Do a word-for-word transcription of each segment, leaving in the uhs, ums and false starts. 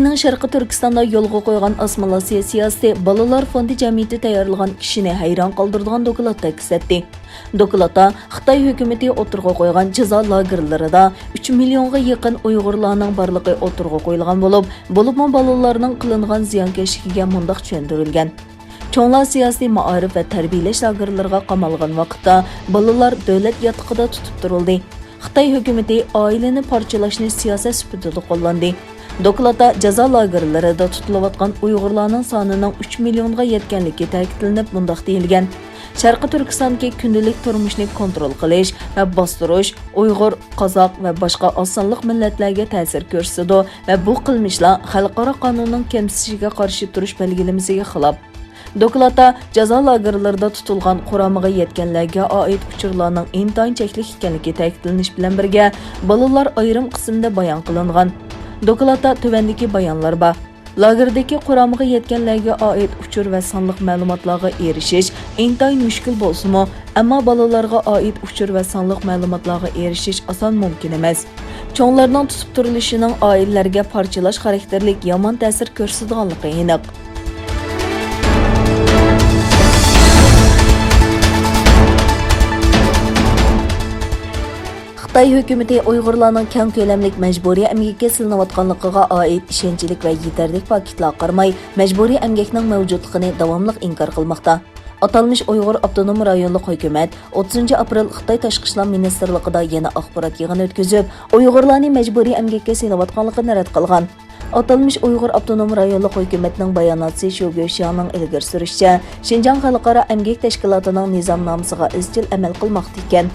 شەرقىي تۈركىستاندا يولغا قويغان ئاسسىمىلياتسىيە سىياسىتى بالىلار فوندى جەمئىيىتى تەييارلىغان كىشىنى ھەيران قالدۇرىدىغان دوكلاتتا ئەكس ئەتتى. دوكلاتتا خىتاي ھۆكۈمىتى ئوتتۇرىغا قويغان جازا لاگېرلىرىدا ئۈچ مىليونغا يېقىن ئۇيغۇرلارنىڭ بارلىقى ئوتتۇرىغا قويۇلغان بولۇپ، بولۇپمۇ بالىلارنىڭ قىلىنغان زىيانكەشلىكىگە مۇنداق چۈشەندۈرۈلگەن: چوڭلار سىياسىي، مائارىپ ۋە تەربىيەلەش لاگېرلىرىغا قامالغان ۋاقىتتا بالىلار دۆلەت ياتىقىدا تۇتۇپ تۇرۇلدى. خىتاي ھۆكۈمىتى ئائىلىنى پارچىلاشنى سىياسەت سۈپىتىدە قوللاندى. دوكلاتتا جازا لاگېرلىرىدا تۇتۇلۇۋاتقان ئۇيغۇرلارنىڭ سانىنىڭ ئۈچ مىليونغا يەتكەنلىكى تەكىتلىنىپ، مۇنداق دېيىلگەن: شەرقىي تۈركىستاندىكى كۈندىلىك تۇرمۇشنى كونترول قىلىش ۋە باستۇرۇش ئۇيغۇر، قازاق ۋە باشقا ئاز سانلىق مىللەتلەرگە تەسىر كۆرسىتىدۇ ۋە بۇ قىلمىشلار خەلقئارا قانۇننىڭ كەمسىتىشىگە قارشى تۇرۇش بەلگىلىمىسىگە خىلاپ. دوكلاتتا جازا لاگېرلىرىدا تۇتۇلغان قۇرامىغا يەتكەنلەرگە ئائىت ئۇچۇرلارنىڭ ئىنتايىن چەكلىك ئىكەنلىكى تەكىتلىنىش بىلەن بىرگە، بالىلار ئايرىم قىسىمدا بايان قىلىنغان. دوكلاتتا تۆۋەندىكى بايانلار بار. لاگېردىكى قۇرامىغا يەتكەنلەرگە ئائىت ئۇچۇر ۋە سانلىق مەلۇماتلارغا ئېرىشىش ئىنتايىن مۈشكۈل بولسىمۇ، ئەمما بالىلارغا ئائىت ئۇچۇر ۋە سانلىق مەلۇماتلارغا ئېرىشىش ئاسان مۇمكىن ئەمەس. چوڭلارنىڭ تۇتۇپ تۇرۇلۇشىنىڭ ئائىلىلەرگە پارچىلاش خاراكتېرلىك يامان تەسىر كۆرسىتىدىغانلىقى ئېنىق. خىتاي ھۆكۈمىتى ئۇيغۇرلارنىڭ كەڭ كۆلەملىك مەجبۇرىي ئەمگەككە سېلىنىۋاتقانلىقىغا ئائىت ئىشەنچلىك ۋە يېتەرلىك پاكىتلارغا قارىماي، مەجبۇرىي ئەمگەكنىڭ مەۋجۇتلۇقىنى داۋاملىق ئىنكار قىلماقتا. ئاتالمىش ئۇيغۇر ئاپتونوم رايونلۇق ھۆكۈمەت ئوتتۇزىنچى ئاپرېل خىتاي تاشقى ئىشلار مىنىستىرلىقىدا يەنە ئاخبارات يىغىنى ئۆتكۈزۈپ، ئۇيغۇرلارنى مەجبۇرىي ئەمگەككە سېلىۋاتقانلىقىنى رەت قىلغان. ئاتالمىش ئۇيغۇر ئاپتونوم رايونلۇق ھۆكۈمەتنىڭ باياناتچىسى شۇ گۆشياڭنىڭ ئىلگىرى سۈرۈشىچە، شىنجاڭ خەلقئارا ئەمگەك تەشكىلاتىنىڭ نىزامنامىسىغا ئىزچىل ئەمەل قىلماقتا ئىكەن.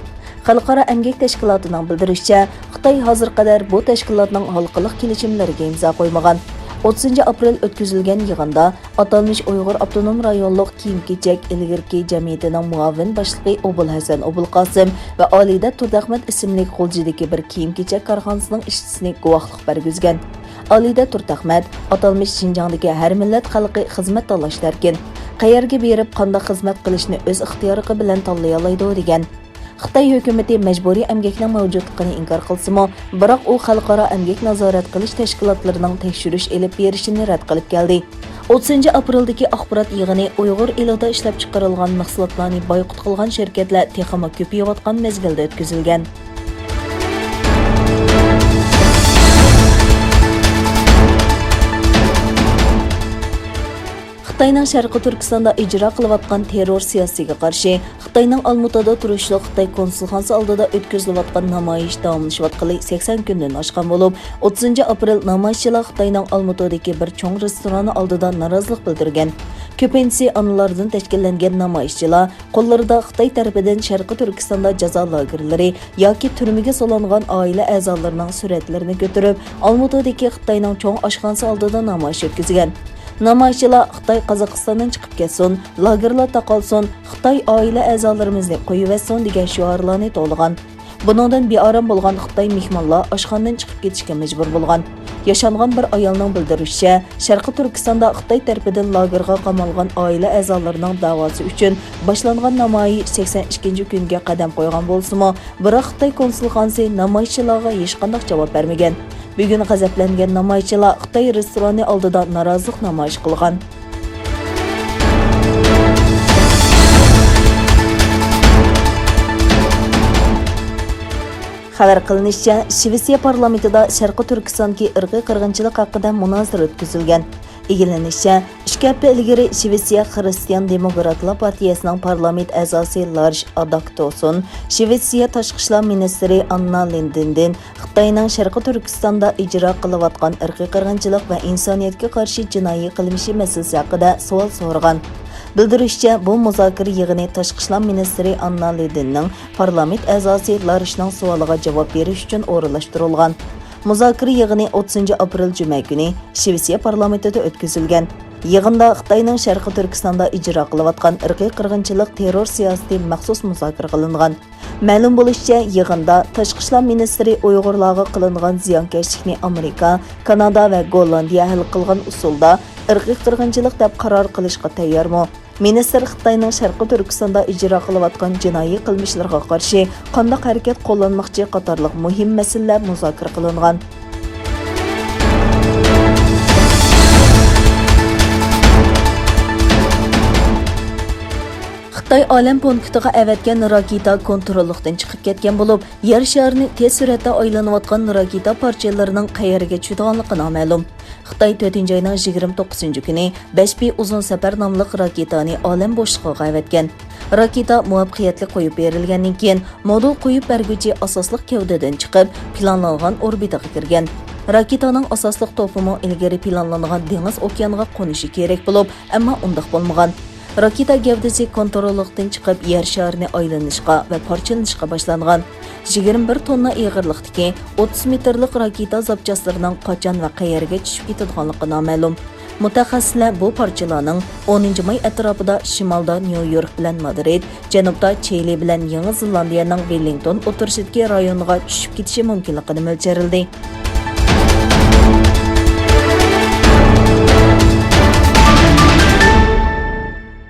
خەلقئارا ئەمگەك تەشكىلاتىنىڭ بىلدۈرۈشىچە، خىتاي ھازىرغا قەدەر بۇ تەشكىلاتنىڭ ھالقىلىق كېلىشىملىرىگە ئىمزا قويمىغان. ئوتتۇزىنچى ئاپرېل ئۆتكۈزۈلگەن يىغىندا ئاتالمىش ئۇيغۇر ئاپتونوم رايونلۇق كىيىم-كېچەك ئىلگىرىكى جەمئىيىتىنىڭ مۇئاۋىن باشلىقى ئوبۇلھەسەن ئوبۇلقاسىم ۋە ئالىدە تۇردەخمەت ئىسىملىك غۇلجىدىكى بىر كىيىم-كېچەك كارخانىسىنىڭ ئىشچىسى گۇۋاھلىق بەرگۈزگەن. ئالىدە تۇردەخمەت، ئاتالمىش شىنجاڭدىكى ھەر مىللەت خەلقى خىزمەت تاللاشتا ئەركىن. قەيەرگە بېرىپ، قانداق خىزمەت قىلىشنى ئۆز ئىختىيارى بىلەن تاللىيالايدۇ، دېگەن. خىتاي ھۆكۈمىتى مەجبۇرىي ئەمگەكنىڭ مەۋجۇتلۇقىنى ئىنكار قىلسىمۇ، بىراق ئۇ خەلقئارا ئەمگەك نازارەت قىلىش تەشكىلاتلىرىنىڭ تەكشۈرۈش ئېلىپ بېرىشىنى رەت قىلىپ كەلدى. ئوتتۇزىنچى ئاپرېلدىكى ئاخبارات يىغىنى ئۇيغۇر ئېلىدا ئىشلەپچىقىرىلغان مەھسۇلاتلارنى بايقۇت قىلغان شىركەتلەر تېخىمۇ كۆپىيىۋاتقان مەزگىلدە ئۆتكۈزۈلگەن. خىتاينىڭ شەرقىي تۈركىستاندا ئىجرا قىلىۋاتقان تېررور سىياسىتىگە قارشى، خىتاينىڭ ئالمۇتىدا تۇرۇشلۇق خىتاي كونسۇلخانىسى ئالدىدا ئۆتكۈزۈلۈۋاتقان نامايىش داۋاملىشىۋاتقىلى سەكسەن كۈندىن ئاشقان بولۇپ، ئوتتۇزىنچى ئاپرېل نامايىشچىلار خىتاينىڭ ئالمۇتىدىكى بىر چوڭ رېستوران ئالدىدا نارازىلىق بىلدۈرگەن. كۆپىنچىسى ئانىلاردىن تەشكىللەنگەن نامايىشچىلار قوللىرىدا خىتاي تەرىپىدىن شەرقىي تۈركىستاندا جازا لاگېرلىرى ياكى تۈرمىگە سولانغان ئائىلە ئەزالىرىنىڭ سۈرەتلىرىنى كۆتۈرۈپ، ئالمۇتىدىكى خىتاينىڭ چوڭ ئاشخانىسى ئالدىدا نامايىش ئۆتكۈزگەن. نامايىشچىلار «خىتاي قازاقىستاندىن چىقىپ كەتسۇن، لاگېرلار تاقالسۇن، خىتاي ئائىلە ئەزالىرىمىزنى قويۇۋەتسۇن» دېگەن شوئارلارنى توۋلىغان. بۇنىڭدىن بىئارام بولغان خىتاي مېھمانلار ئاشخانىدىن چىقىپ كېتىشكە مەجبۇر بولغان. ياشانغان بىر ئايالنىڭ بىلدۈرۈشىچە، شەرقىي تۈركىستاندا خىتاي تەرىپىدىن لاگېرغا قامالغان ئائىلە ئەزالىرىنىڭ داۋاسى ئۈچۈن باشلانغان نامايىش سەكسەن ئىككىنچى كۈنگە قەدەم قويغان بولسىمۇ، بىراق خىتاي كونسۇلخانىسى نامايىشچىلارغا ھېچقانداق جاۋاب بەرمىگەن. بۈگۈن غەزەپلەنگەن نامايىشچىلار خىتاي رېستورانى ئالدىدا نارازىلىق نامايىش قىلغان. خەۋەر قىلىنىشىچە، شىۋېتسىيە پارلامېنتىدا شەرقىي تۈركىستاندىكى ئىرقىي قىرغىنچىلىق ھەققىدە مۇنازىرە ئۆتكۈزۈلگەن. ئىگىلىنىشىچە، ئىككى ھەپتە ئىلگىرى شىۋېتسىيە خىرىستىيان دېموكراتلار پارتىيەسىنىڭ پارلامېنت ئەزاسى لارش ئاداكتوسون شىۋېتسىيە تاشقى ئىشلار مىنىستىرى ئاننا لىندېندىن خىتاينىڭ شەرقىي تۈركىستاندا ئىجرا قىلىۋاتقان ئىرقىي قىرغىنچىلىق ۋە ئىنسانىيەتكە قارشى جىنايى قىلمىشى مەسىلىسى ھەققىدە سوئال سورىغان. بىلدۈرۈشىچە، بۇ مۇزاكىرە يىغىنى تاشقى ئىشلار مىنىستىرى ئاننا لىدىننىڭ پارلامېنت ئەزاسى لارشنىڭ سوئالىغا جاۋاب بېرىش ئۈچۈن ئورۇنلاشتۇرۇلغان. مۇزاكىرە يىغىنى ئوتتۇزىنچى ئاپرېل جۈمە كۈنى شىۋېتسىيە پارلامېنتىدا ئۆتكۈزۈلگەن. يىغىندا خىتاينىڭ شەرقىي تۈركىستاندا ئىجرا قىلىۋاتقان ئىرقىي قىرغىنچىلىق تېررور سىياسىتى مەخسۇس مۇزاكىرە قىلىنغان. مەلۇم بولۇشىچە، يىغىندا تاشقى ئىشلار مىنىستىرى ئۇيغۇرلارغا قىلىنغان زىيانكەشلىكنى ئامېرىكا، كانادا ۋە گوللاندىيە ھەل قىلغان ئۇسۇلدا ئىرقىي قىرغىنچىلىق دەپ قارار قىلىشقا تەييارمۇ؟ مىنىستىر خىتاينىڭ شەرقىي تۈركىستاندا ئىجرا قىلىۋاتقان جىنايى قىلمىشلىرىغا قارشى قانداق ھەرىكەت قوللانماقچى قاتارلىق مۇھىم مەسىلىلەر مۇزاكىرە قىلىنغان. خىتاي ئالەم پونكىتىغا ئەۋەتكەن راكېتا كونتروللۇقتىن چىقىپ كەتكەن بولۇپ، يەر شارىنى تېز سۈرئەتتە ئايلىنىۋاتقان راكېتا پارچىلىرىنىڭ قەيەرگە چۈشىدىغانلىقى نامەلۇم. خىتاي تۆتىنچى ئاينىڭ يىگىرمە توققۇزىنچى كۈنى بەش بى ئۇزۇن سەپەر ناملىق راكېتانى ئالەم بوشلۇقىغا ئەۋەتكەن. راكېتا مۇۋەپپەقىيەتلىك قويۇپ بېرىلگەندىن كېيىن، مودۇل قويۇپ بەرگۈچى ئاساسلىق گەۋدىدىن چىقىپ، پىلانلانغان ئوربىتىغا كىرگەن. راكېتانىڭ ئاساسلىق توپىمۇ ئىلگىرى پىلانلانغان دېڭىز ئوكيانغا قونۇشى كېرەك بولۇپ، ئەمما ئۇنداق بولمىغان. راكېتا گەۋدىسى كونتروللۇقتىن چىقىپ، يەر شارىنى ئايلىنىشقا ۋە پارچىلىنىشقا باشلانغان. يىگىرمە بىر توننا ئېغىرلىقتىكى ئوتتۇز مېتىرلىق راكېتا زاپچاسلىرىنىڭ قاچان ۋە قەيەرگە چۈشۈپ كېتىدىغانلىقى نامەلۇم. مۇتەخەسسىسلەر بۇ پارچىلارنىڭ ئونىنچى ماي ئەتراپىدا شىمالدا نيۇ يورك بىلەن مادرىد، جەنۇبتا چىلى بىلەن يېڭى زېلاندىيەنىڭ ۋېللىنگتون ئوتتۇرىسىدىكى رايونىغا چۈشۈپ كېتىشى مۇمكىنلىقىنى مۆلچەرلىدى.